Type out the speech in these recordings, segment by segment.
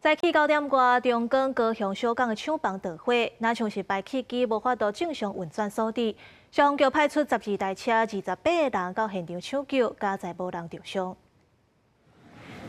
早起9點外，中鋼高雄小港的廠房著火，若像是排氣機無法度正常運轉所致。消防局派出12台車、28個人到現場搶救，佳哉無人著傷。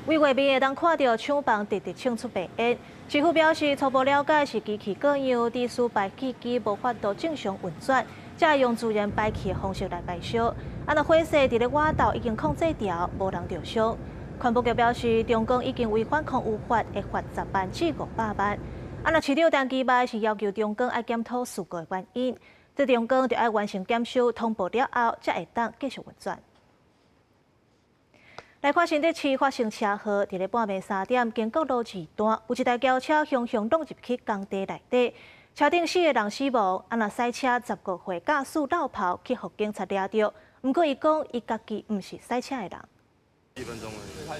對畫面會當看著廠房直直衝出白煙。市府表示初步了解是機器故障，致使排氣機無法度正常運轉，才會用自然排氣的方式來排燒。啊，若火勢佇咧外斗已經控制牢，無人著傷。環保局表示，中鋼已經違反空污法，會罰10萬至500萬。啊，若市長陳其邁是要求中鋼愛檢討事故的原因，這中鋼就愛完成檢修，通報了後，才會當繼續運轉。來看新竹市發生車禍，佇咧半暝3點，經國路二段有一台轎車雄雄撞入去工地內底，車頂四個人死亡。啊，若駛車15歲駕駛落跑去予警察掠著，毋過伊講伊家己毋是駛車的人。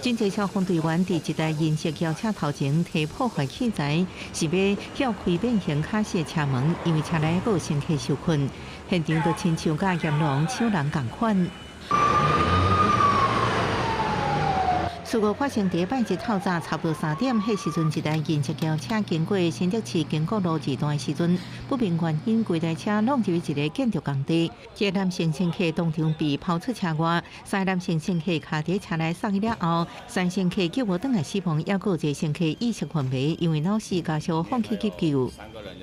真濟消防隊員佇一台銀色轎車頭前提破壞器材，是欲撬開變形卡死的車門，因為車內閣有乘客受困，現場就親像佮閻羅王搶人仝款。事故發生佇拜一透早差不多3點，彼時陣一台銀色轎車經過新竹市經國路二段的時陣，不明原因規台車挵入一个建築工地，一个男性乘客當場被拋出車外，三个男性乘客卡佇車內送醫了後，三乘客救無轉來死亡，猶閣有一个乘客意識昏迷，因為腦死家屬放棄急救。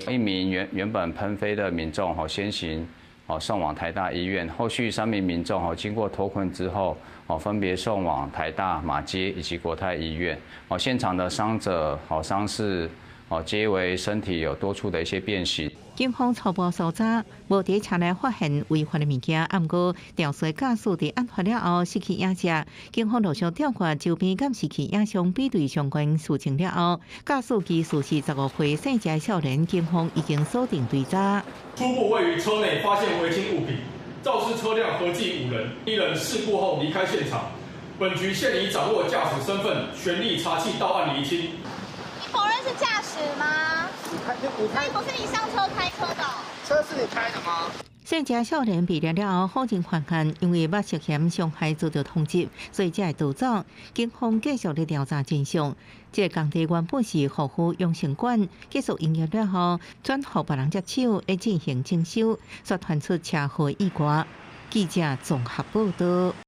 一名原本噴飛的民眾，先行送往台大醫院，後續三名民眾經過脫困之後，分別送往台大、馬偕以及國泰醫院。現場的傷者、傷勢，皆為身體有多處的一些變形。警方初步搜查，無佇車內發現違法的物件，毋過肇事駕駛佇案發了後失去影跡。警方陸續調閱周邊監視器影像比對相關事情了後，駕駛其實是15歲姓謝的少年，警方已經鎖定追查。初步位於車內發現違禁物品，肇事車輛合計五人，一人事故後離開現場。本局現已掌握駕駛身份，全力查緝到案釐清。你否認是駕駛嗎？你開，你開，不是你上車開車的？車是你開的嗎？姓謝少年被抓了後，否認犯案，因為捌涉嫌傷害遭到通緝，所以才會逃走。警方繼續咧調查真相。這個工地原本是護膚養生館，結束營業了後，轉予別人接手來進行整修，煞傳出車禍意外。記者綜合報道。